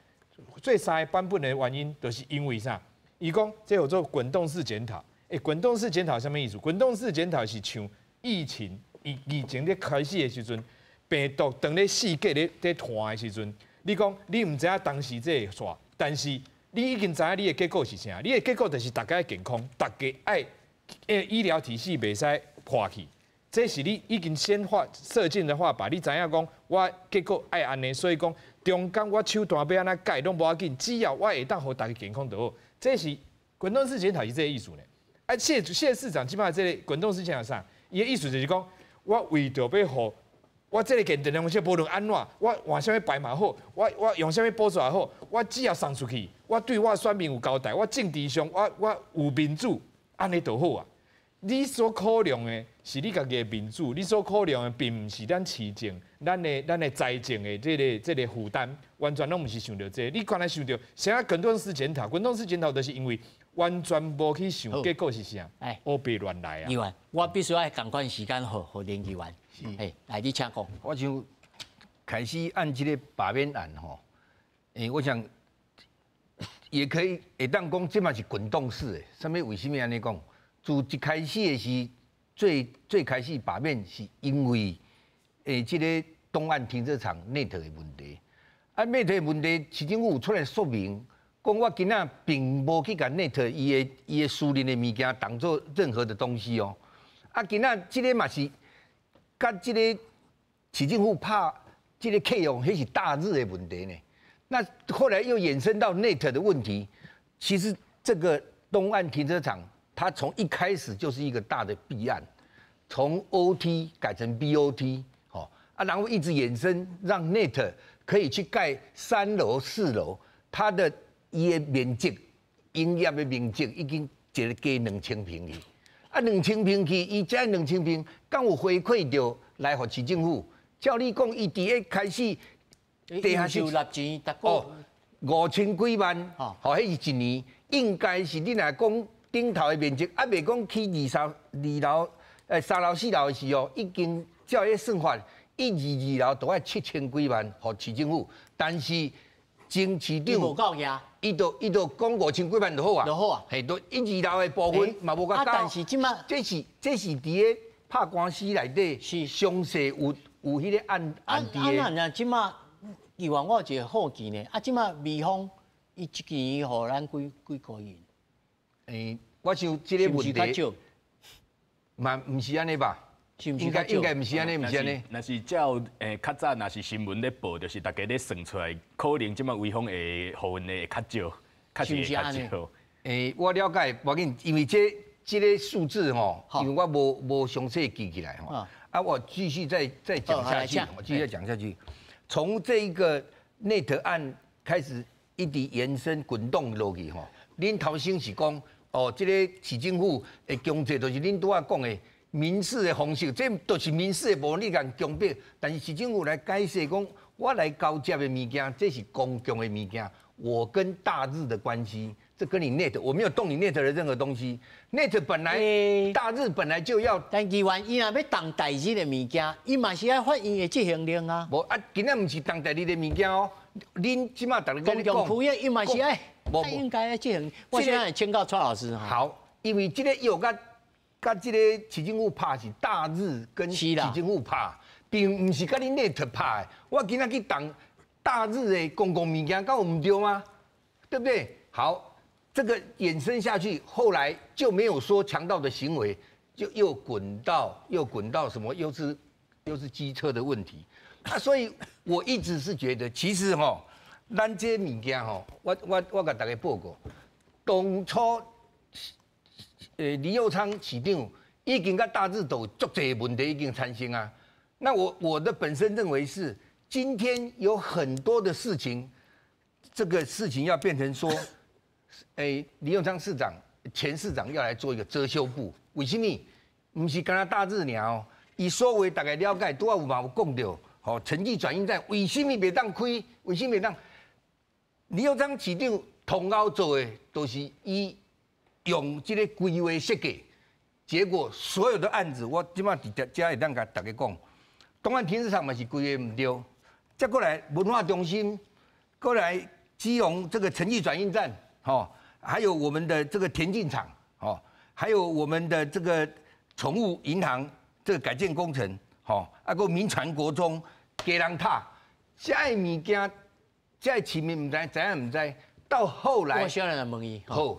這3个版本的原因，就是因為啥？伊講這叫做滾動式檢討。欸，滾動式檢討啥物意思？滾動式檢討是像疫情以前咧開始的時陣，病毒當咧世界咧傳的時陣，你講你毋知影當時這會煞，但是你已經知影你的結果是啥？你的結果就是大家健康，大家愛醫療體系袂使破去。這是你已經先畫設計的話，把你知影講，我結果愛按呢，所以講中間我手段欲按怎改攏無要緊，只要我會當予大家健康就好。這是滾動式檢討是這个意思呢。啊，謝市長這擺這个滾動式檢討啥？伊的意思就是講，我為著欲予我這个電動車無論按怎，我換啥物牌嘛好，我用啥物補助也好，我只要送出去，我對我選民有交代，我政治上我有民主，按呢就好啊。你所考量的是你家己的民主，你所考量的並毋是咱市政、咱的財政的這个負擔，完全攏毋是想著這個。你敢若想著啥滾動式檢討？滾動式檢討就是因為完全無去想結果是啥，烏白亂來啊！議員，我必須愛仝款時間予林議員。哎，來你請講。我想开始按这个罢免案吼，我想也可以会当讲，这嘛是滚动式的。啥物？为什么按呢讲？自一开始的是最最开始罢免，是因为这个东岸停车场 NET 的问题。啊，NET 的问题，市政府有出来说明，讲我今仔并无去共 NET 伊的私人的物件当做任何的东西哦。啊，今仔这个嘛是佮这个市政府拍这个契约，彼是大日的问题呢。那后来又衍生到 NET 的问题，其实这个东岸停车场，它从一开始就是一个大的弊案，从 OT 改成 BOT，吼啊，然后一直衍生，让 NET 可以去盖3楼、4楼，它的伊的面积，营业的面积已经一个加2000坪去，啊，两千坪去，伊这两千坪，敢有回馈著来予市政府？照理讲，伊伫咧开始地下室纳钱，哦，5000几万，吼，彼是一年，应该是你若讲顶头的面积，犹未讲起二三二楼、3楼、4楼的时候，已经照彼算法，一二二楼都爱7000几万予市政府，但是前市长无够呀，伊就讲5000几万就好啊，就好啊，嘿，都一二楼的部分嘛无够。啊，但是这马这是伫咧拍官司内底是详细有彼个案案底的。啊，那这马议员我有一个好奇呢，啊，这马微风伊一年予咱几几个亿？我想这个问题，嘛毋是按呢吧？应该毋是按呢，毋是按呢。若是照较早，若是新闻咧报，就是大家咧算出来，可能这马微风会予阮的会较少，较是会较少。我了解，无要紧，因为这个数字吼，因为我无详细记起来吼。啊，我继续再讲下去，我继续再讲下去。从这一个 NET 案开始，一直延伸滚动落去吼。恁头先是讲，哦，这个市政府的强制，就是恁拄仔讲的民事的方式，这都是民事的部分，你共强迫。但是市政府来解释讲，我来交接的物件，这是公共的物件，我跟大日的关系，这跟你 NET，我没有动你 NET 的任何东西。NET 本来大日本来就要，但议员伊若欲动大日的物件，伊嘛是爱法院的执行令啊。无啊，今仔毋是动大日的物件哦。恁这马逐家公共区域伊嘛是爱，他应该爱执行。我现在请教蔡老师哈。好，因为这个又佮这个市政府拍是大日跟市政府拍，并毋是佮你 NET 拍的。我今仔去动大日的公共物件，敢有毋对吗？对不对？好。这个衍生下去，后来就没有说强盗的行为，就又滚到什么，又是机车的问题。啊，所以我一直是觉得，其实吼，咱这物件吼，我共大家报告，当初李右昌市长已经佮大日都足济问题已经产生啊。那我的本身认为是，今天有很多的事情，这个事情要变成说，李右昌市长、前市长要来做一个遮羞布，为什么？毋是干焦大日尔哦，伊所谓大家了解，拄仔有嘛有讲著，吼，城际转运站为什么袂当开？为什么袂当？李右昌市长同后做的，都是伊用这个规划设计，结果所有的案子，我这马伫遮会当共大家讲，东岸停车场嘛是规划毋对，再过来文化中心，过来基隆这个城际转运站。哦，还有我们的这个田径场，哦，还有我们的这个宠物银行这个改建工程，吼，啊，阁铭传国中、基隆塔，这个物件，这个市民毋知，知影毋知？到后来，我晓得问伊，好，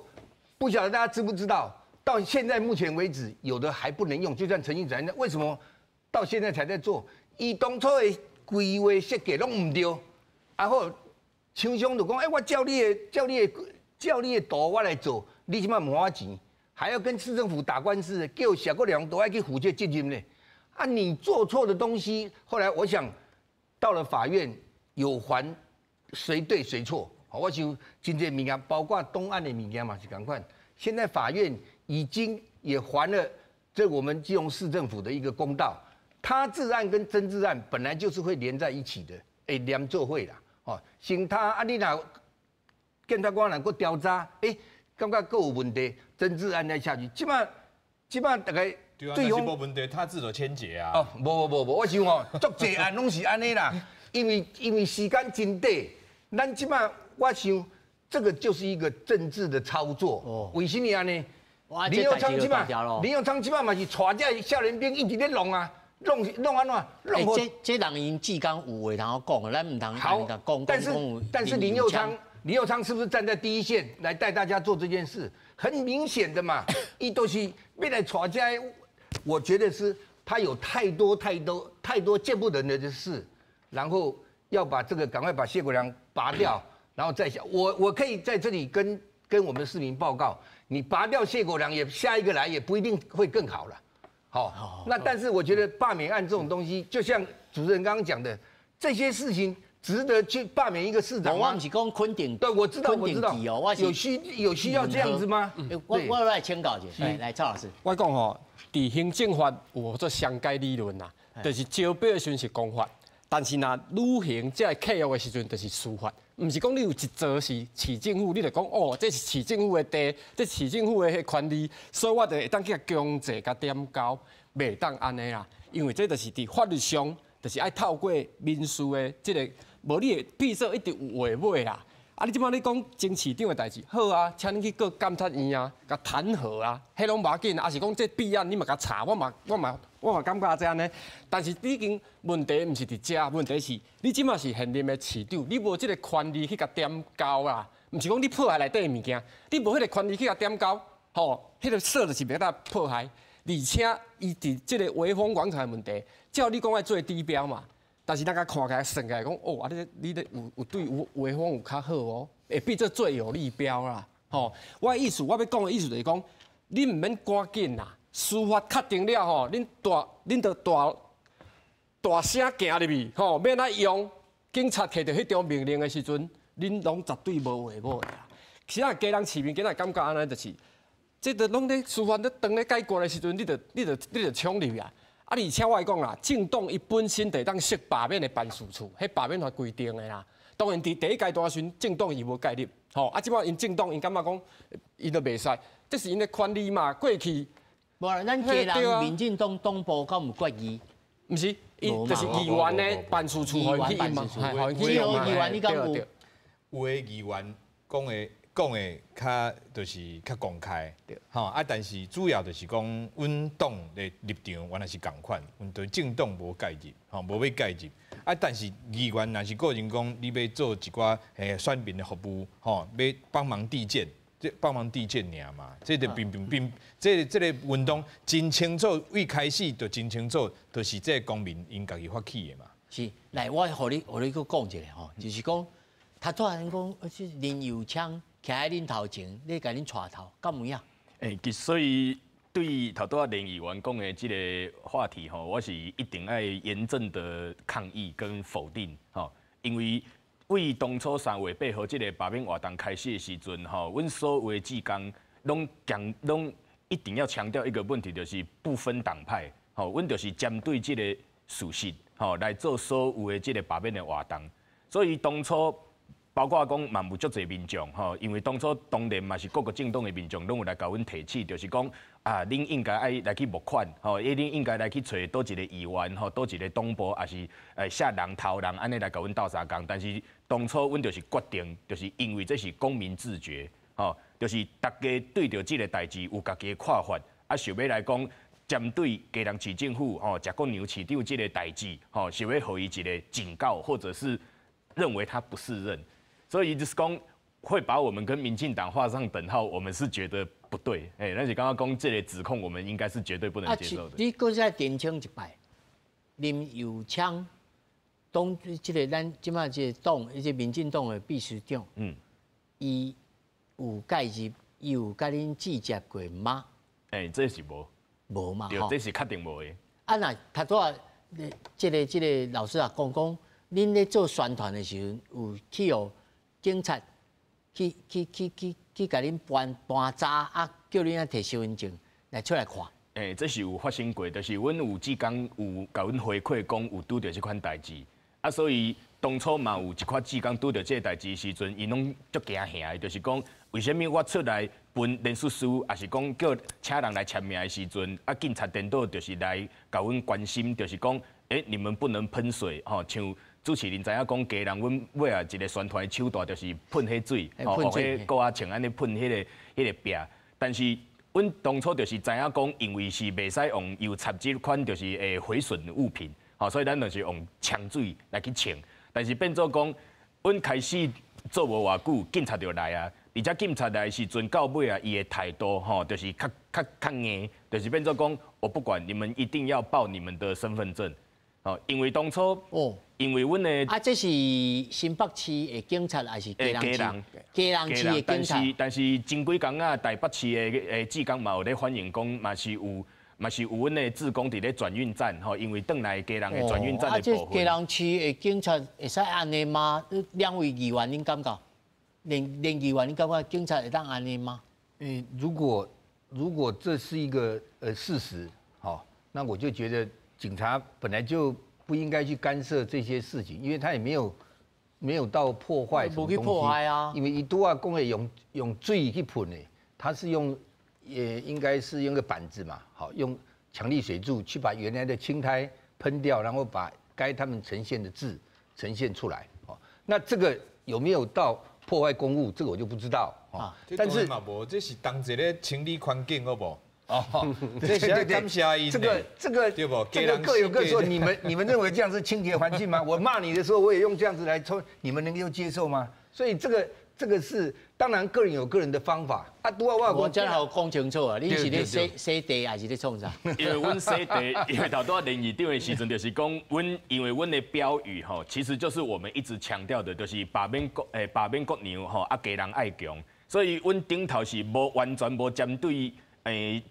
不晓得大家知不知道？到现在目前为止，有的还不能用，就算城际转运站，为什么到现在才在做？伊当初的规划设计拢毋对，啊好，厂商就讲，欸，我照你的图我来做，你这马毋还我钱，还要跟市政府打官司，叫谢国梁都爱去负这责任呢。啊，你做错的东西，后来我想到了法院有还谁对谁错。我想真济物件，包括东岸的物件嘛是仝款。现在法院已经也还了这我们基隆市政府的一个公道。他治案跟争治案本来就是会连在一起的，会连做伙啦。哦，先他啊，你若检察官若阁调查，感觉阁有问题，争治案再下去，这马大概对方无问题，他治就签结啊。哦，无无无无，我想哦，足济案拢是按呢啦。因為時間真短，咱這擺我想，這個就是一個政治的操作。哦，為什麼按呢？林右昌這擺，林右昌這擺嘛是帶這少年兵一直咧弄啊，弄弄按怎？弄這這人𪜶志工有話通講，咱毋通好講。但是林右昌是不是站在第一線來帶大家做這件事？很明顯的嘛，伊都是欲來帶這，我覺得是他有太多太多太多見不得人的事，然後要把這個趕快把謝國樑拔掉，然後再想。我可以在這裡跟我們的市民報告，你拔掉謝國樑，也下一個來也不一定會更好了。好，那但是我覺得罷免案這種東西，就像主持人剛剛講的，這些事情值得去罷免一個市長嗎？我毋是講肯定，對，我知道，我知道，有需要這樣子嗎？我來請教一下，來蔡老師。我講吼，佇行政法有做商界理論啦，就是招標的時陣是公法，但是若履行這個契約的時陣，就是私法。毋是講你有一座是市政府，你就講哦，這是市政府的地，這市政府的彼權利，所以我就會當去強制共點交，袂當按呢啦。因為這就是佇法律上，就是愛透過民事的這個，無你會變做一定有話尾啦。啊，你這擺你講曾市長的代誌，好啊，請你去告監察院啊，共彈劾啊，彼攏無要緊，抑是講這弊案你嘛共查，我嘛感覺這按呢。但是已經問題毋是佇遮，問題是你這擺是現任的市長，你無這個權利去共點交啦。毋是講你破壞內底的物件，你無彼個權利去共點交，吼，彼個鎖就是袂當破壞。而且伊佇這個微風廣場的問題，照你講愛做指標嘛。但是咱共看起來算起來講，哦，啊你你咧有有對有微風有較好哦，會變做最有利標啦，吼。我的意思，我欲講的意思就是講，你毋免趕緊啦，司法確定了吼，恁著大大聲行入去，吼，欲按怎用？警察提著彼張命令的時陣，恁攏絕對無話尾啦。其實基隆市民今仔感覺按呢，就是，這著攏咧司法咧當咧解決的時陣，你著衝入去啊！啊，而且我來講啦，政黨伊本身就會當設罷免的辦事處，彼罷免法規定的啦。當然，佇第一階段時陣，政黨伊無介入，吼啊，這擺𪜶政黨𪜶感覺講，伊都袂使，這是𪜶的權利嘛。過去，無啦，咱基隆民進黨黨部敢有決議？毋是，伊就是議員的辦事處，予𪜶去嘛，予𪜶去用嘛。議員你敢有？有的議員講的較就是較公開，吼啊！但是主要就是講，阮黨的立場原來是仝款，阮對政黨無介入，吼無欲介入。啊，但是議員若是個人講，你欲做一寡選民的服務，吼，欲幫忙遞件，這幫忙遞件爾嘛，這就並並並，這個運動真清楚，一開始就真清楚，就是這個公民𪜶家己發起的嘛。是，來，我予你閣講一下吼，就是講，他突然講，是林右昌徛佇恁頭前，咧共恁帶頭，敢有影？欸，其實所以對頭拄仔連議員講的這個話題吼，我是一定愛嚴正的抗議跟否定吼，因為為當初3月8號這個罷免活動開始的時陣吼，阮所有的志工攏強攏一定要強調一個問題，就是不分黨派，吼，阮就是針對這個事實吼來做所有的這個罷免的活動，所以當初，包括講嘛有足濟民眾吼，因為當初當然嘛是各個政黨的民眾攏有來共阮提醒，就是講啊，恁應該愛來去募款吼，恁應該來去揣佗一個議員吼，佗一個黨部，抑是啥人頭人按呢來共阮鬥相共。但是當初阮就是決定，就是因為這是公民自覺吼，就是大家對著這個代誌有家己的看法，啊，想欲來講針對基隆市政府吼，謝國樑市長這個代誌吼，想欲予伊一個警告，或者是認為他不適任。所以就是講，會把我們跟民進黨畫上等號，我們是覺得不對。哎，但是剛剛講這個指控，我們應該是絕對不能接受的。你閣再澄清一擺，林右昌黨這個咱這擺這個黨，這個民進黨的秘書長，伊有介入，伊有共恁接觸過嗎？欸，這是無，無嘛？對，這是確定無的。啊，若頭拄仔，這個老師啊講講，恁咧做宣傳的時陣，有去予警察去共恁搬走啊，叫恁愛提身份證來出來看。欸，這是有發生過，就是阮有志工有共阮回饋講有拄著這款代誌，啊，所以當初嘛有一寡志工拄著這個代誌時陣，𪜶攏足驚嚇的，就是講為啥物我出來分連署書，抑是講叫請人來簽名的時陣，啊，警察顛倒就是來共阮關心，就是講，欸，你們不能噴水，吼，像。主持人知影講，基隆阮尾仔一个宣傳的手段就是噴彼水，吼，彼高仔穿按呢噴彼个壁。但是阮當初就是知影講，因為是袂使用油漆這款就是會毀損物品，吼，所以咱就是用沖水來去沖。但是變做講，阮開始做無偌久，警察就來啊。而且警察來的時陣，到尾啊，伊的態度吼，就是較硬，就是變做講，我不管你們一定要報你們的身份證，吼，因為當初哦，因為阮的啊，這是新北市的警察還是基隆市？基隆市的警察。但是前幾工啊，台北市的志工嘛有咧反映講，嘛是有阮的志工佇咧轉運站吼，因為轉來基隆的轉運站的部分。啊，這基隆市的警察會使按呢嗎？兩位議員，恁感覺？連議員，你感覺警察會當按呢嗎？嗯，如果這是一個事實，好，那我就覺得警察本來就不應該去干涉這些事情，因為他也沒有到破壞什麼東西。破壞啊！因為伊拄仔講的用水去噴的，他是用也應該是用個板子嘛，好，用強力水柱去把原來的青苔噴掉，然後把該他們呈現的字呈現出來。哦，那這個有沒有到破壞公物，這個我就不知道啊。但是嘛無，這是當一个清理環境，好無？哦，這是愛感謝伊。這個對無？這個各有各說。你們認為這樣是清潔環境嗎？我罵你的時候，我也用這樣子來沖，你們能夠接受嗎？所以這個是當然，個人有個人的方法。啊，拄仔我真好講清楚啊！你是咧洗洗地還是咧創啥？因為阮洗地，因為頭拄仔連議長的時陣，就是講阮因為阮的標語吼，其實就是我們一直強調的，就是罷免國梁吼，啊，基隆愛強。所以阮頂頭是無完全無針對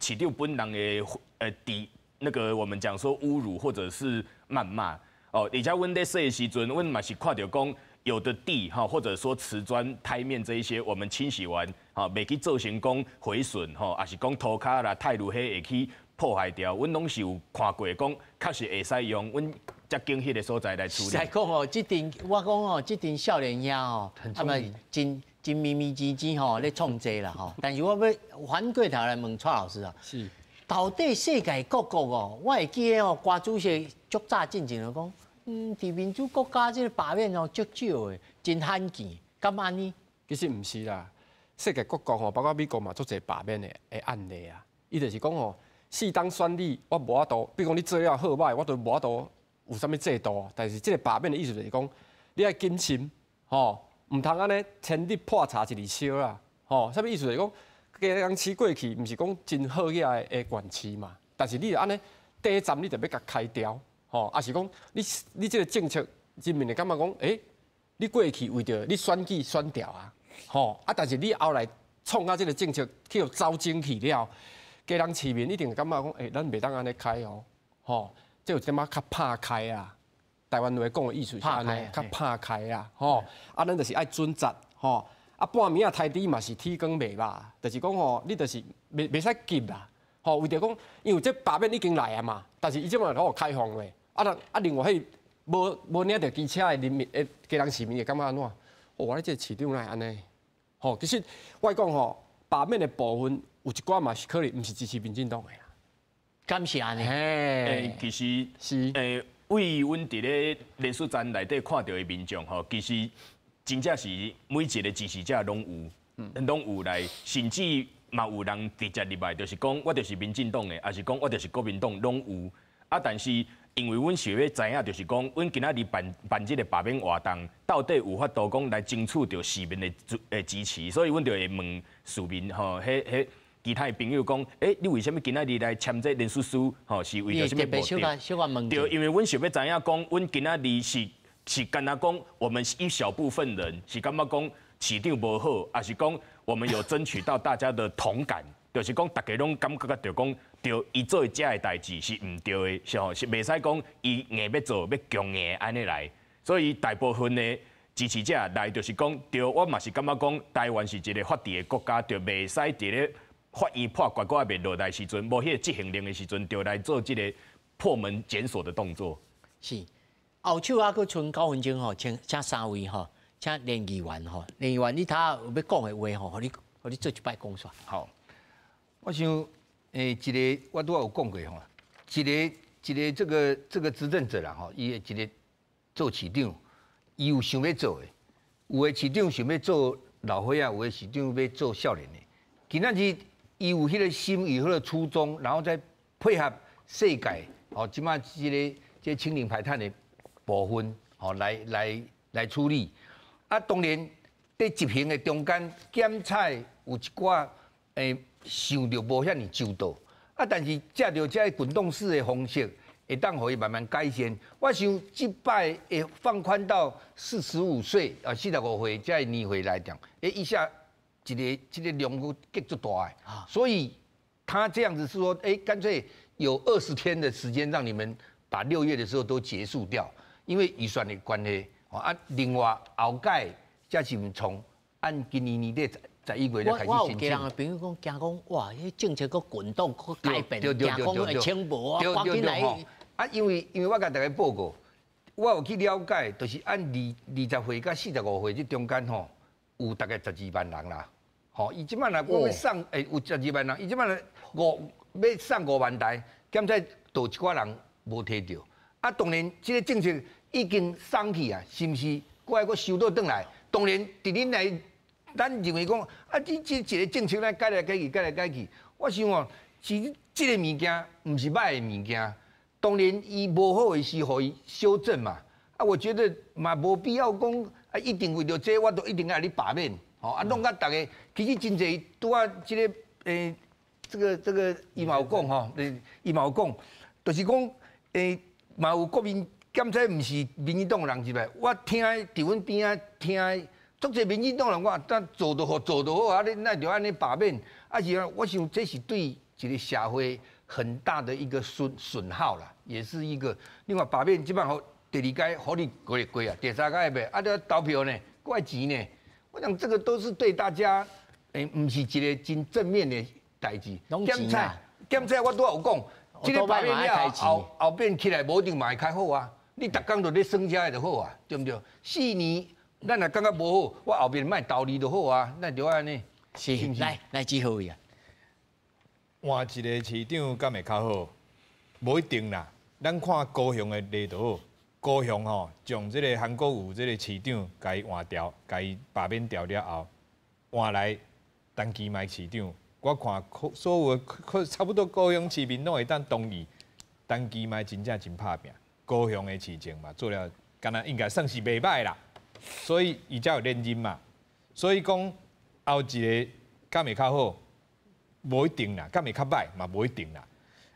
市長本人的敵那個我們講說侮辱或者是謾罵哦。而且阮咧洗的時陣，阮嘛是看著講，有的地哈，或者說瓷磚苔面這一些，我們清洗完，哈，袂去造成講毀損吼，抑是講塗跤啦、泰魯彼會去破壞掉，阮攏是有看過，講確實會使用，阮才揀彼个所在來處理。實講哦，這陣我講哦，這陣少年兄吼，他們真真咪咪唧唧吼咧創這啦吼。但是我欲反過頭來問蔡老師啊，到底世界各國哦，我會記得哦，郭主席足早進前就講。佇民主國家這個罷免哦，足少的，真罕見，敢按呢？其實毋是啦，世界各國吼，包括美國嘛，足濟罷免的案例啊。伊就是講吼，適當選你，我無法度，比如講你做了好䆀，我都無法度有啥物制度。但是這個罷免的意思就是講，你愛謹慎，吼，毋通按呢千日破柴一日燒啦，吼，啥物意思就是講，基隆市過去毋是講真好額的縣市嘛，但是你按呢短暫你就欲共開掉。吼，抑是講你這个政策，人民會感覺講，欸，你過去為著你選舉選掉啊，吼，啊，但是你後來創啊這个政策去予走精去了，基隆市民一定會感覺講，欸，咱袂當按呢開哦，吼，這有點仔較拍開啊，台灣話講的意思是按呢，較拍開啊，吼，啊，咱就是愛準則，吼，啊，半暝仔刣豬嘛是天光袂肉，就是講吼，你就是袂使急啦，吼，為著講，因為這罷免已經來啊嘛，但是伊這擺予開放咧。啊，人啊，另外彼無領著機車的人民，基隆市民會感覺按怎？哦，你這个市長哪會按呢？吼，其實我講吼，罷免的部分有一寡嘛是可能毋是支持民進黨的啦。敢是按呢？欸，其實是為阮佇咧連署站內底看著的民眾吼，其實真正是每一个支持者攏有，攏有來，甚至嘛有人直接入來，就是講我就是民進黨的，抑是講我就是國民黨，攏有。啊，但是因為阮想欲知影，就是講，阮今仔日辦這个罷免活動，到底有法度講來爭取著市民的支持，所以阮就會問市民吼，彼其他的朋友講，欸，你為啥物今仔日來簽這連署書？吼，是為著啥物目的？對，因為阮想欲知影講，阮今仔日是敢若講，我們一小部分人是感覺講市長無好，抑是講我們有爭取到大家的同感，就是講大家攏感覺著講，對，伊做的這个代誌是毋對的，是吼，是袂使講伊硬欲做，欲強硬按呢來。所以大部分的支持者來就是講，對，我嘛是感覺講，台灣是一个法治的國家，就袂使佇咧法院判決閣猶未落來時陣，無彼个執行令的時陣，就來做這个破門檢索的動作。是，後手猶閣賰九分鐘吼，請三位吼，請連議員吼，連議員你頭有欲講的話吼，予你做一擺講煞。好，我想，一个我拄仔有講過吼，一个這個執政者啦吼，伊一个做市長。伊有想欲做的，有的市長想欲做老歲仔，有的市長欲做少年的。今仔日伊有彼个心，有彼个初衷，然後再配合世界，哦，這擺這個清零排碳的部分，哦，來處理。啊，當然佇執行的中間檢採有一寡想著無遐爾周到，啊，但是藉著這個滾動式的方式，會當予伊慢慢改善。我想這擺會放寬到45歲啊，45歲這个年歲來講，一下一个這个量閣結足大的，所以他這樣子是說，乾脆有20天的時間讓你們把6月的時候都結束掉，因為預算的關係。啊，另外後蓋才是從按今年年底11月才開始申請。我有家人的朋友講，驚講哇，彼政策閣滾動閣改變，驚講會清無啊，趕緊來。啊，因為我共大家報告，我有去了解，就是按20歲佮45歲這中間吼，有大概十二萬人啦。吼，伊這擺若講欲送，有十二萬人，伊這擺欲送5萬台，檢採就一寡人無提著。啊，當然這個政策已經送去啊，是毋是？閣愛閣收倒轉來？當然，佇恁來，咱認為講啊，這一個政策咱改來改去，改來改去。我想哦，其實這個物件毋是䆀的物件。當然，伊無好的時予伊修正嘛。啊，我覺得嘛無必要講啊，一定為著這個，我都一定愛你罷免。吼啊，弄甲逐家其實真濟拄仔這个這個伊嘛有講吼，伊嘛有講，就是講嘛有國民檢採毋是民進黨人入來，我聽佇阮邊仔聽，足濟民進黨人講，咱做就好，做就好啊！你哪著按呢罷免？啊是啊，我想這是對一個社會很大的一個損耗啦，也是一個。另外罷免這擺予第二屆予你過過啊，第三屆袂啊？你投票呢，閣愛錢呢？我想這個都是對大家，毋是一個真正面的代誌。檢採檢採，我拄仔有講。這个罷免了後，後變起來無一定嘛會較好啊！你逐工都咧耍這个就好啊，對毋對？4年，咱若感覺無好，我後面莫投你就好啊，咱就按呢。是，來來，志豪啊。換一个市長敢會較好？無一定啦。咱看高雄的例就好。高雄吼，將這个韓國瑜這个市長共伊換掉，共伊罷免掉了後，換來陳其邁市長。我看所有的差不多高雄市民攏會當同意，陳其邁真正真拍拚，高雄的市政嘛做了，敢若應該算是袂䆀啦，所以伊才有連任嘛。所以講後一个敢會較好，無一定啦，敢會較䆀嘛無一定啦。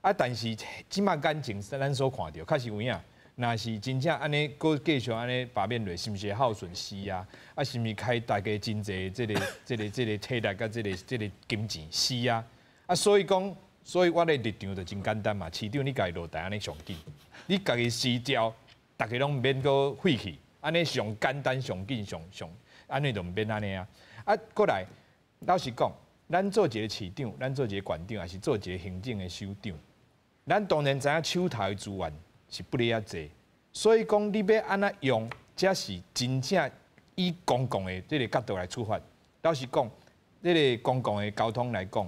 啊，但是這擺眼前咱所看著，確實有影。若是真正按呢，閣繼續按呢罷免落，是毋是會耗損是啊？啊，是毋是開大家真濟這個體力佮這個金錢？是啊。啊，所以講，所以我的立場就真簡單嘛。市長你家己落台按呢上緊，你家己辞掉，逐家攏毋免閣費氣，按呢上簡單、上緊、上上，按呢就毋免按呢啊。啊，閣來，老實講，咱做一个市長，咱做一个縣長，抑是做一个行政的首長，咱當然知影手頭的資源是不哩遐濟，所以講你欲按怎用，才是真正以公共的這个角度來出發。老實講，這个公共的交通來講，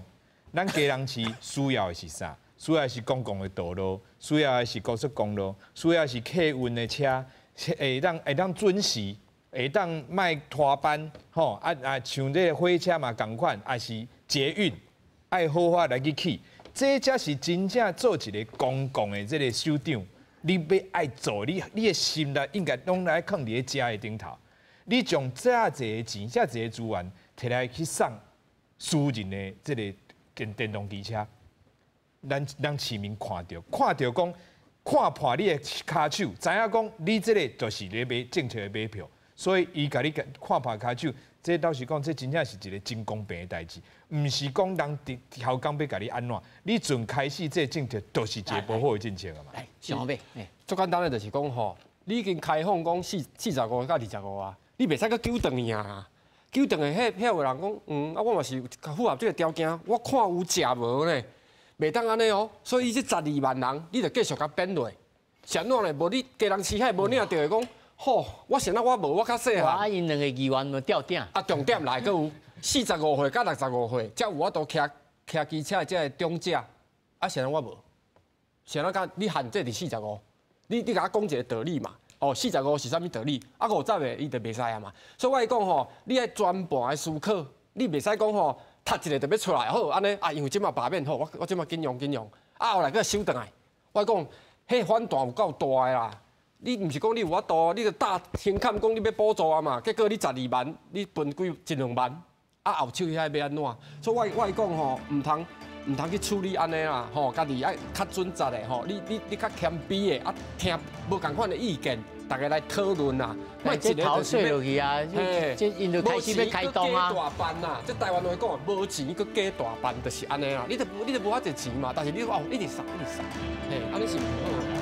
咱基隆市需要的是啥？需要的是公共的道路，需要的是高速公路，需要的是客運的車，會當準時，會當莫拖班，吼啊啊，像這个火車嘛仝款，抑是捷運，愛好好來去起，這才是真正做一个公共的這个首長。你欲愛做，你的心力應該攏來囥佇咧遮的頂頭。你將遮濟的錢、遮濟的資源提來去送私人的這个電動機車，咱市民看著，看著講看破你的跤手，知影講你這个就是咧買政策的馬票，所以伊共你看破跤手，這老實講，這真正是一个真公平的代誌，毋是講人佇刁工欲共你按怎，你從開始這个政策就是一个無好的政策啊嘛。來，上尾，足簡單的就是講吼，你已經開放講45到25啊，你袂使閣糾轉去啊。糾轉去，彼有人講，啊，我嘛是符合這个條件，我看有食無呢，袂當按呢哦。所以這十二萬人，你就繼續共變落，是按怎呢？無你基隆市遐無領著的講，吼，我先仔我無，我較細漢。啊，𪜶兩个議員嘛吊鼎。啊，重點來，閣有45歲佮65歲，才有法度騎騎機車的這个長者，啊，啥物我無？啥物講你限制佇45？你共我講一个道理嘛？哦，45是啥物道理？啊，50个伊就袂使啊嘛。所以我講吼，你愛全盤的思考，你袂使講吼，讀一個就欲出來好按呢啊，因為這馬罷免好，我這馬緊用緊用，啊後來閣收轉來。我講，彼反彈有夠大的啦！你毋是講你有法度，你著大先看講你欲補助啊嘛，結果你12萬，你分幾一兩萬，啊後手遐欲按怎？所以我講吼，毋通去處理按呢啦，吼，家己愛較準則的吼，你較謙卑的，啊聽無仝款的意見，大家來討論啦。莫一個頭稅落去啊，這𪜶就開始欲開動啊。假大辦啦，這台灣話講，無錢閣假大辦，就是按呢啦。你著無遐濟錢嘛，但是你哦一直捒一直捒，嘿，按呢是毋好。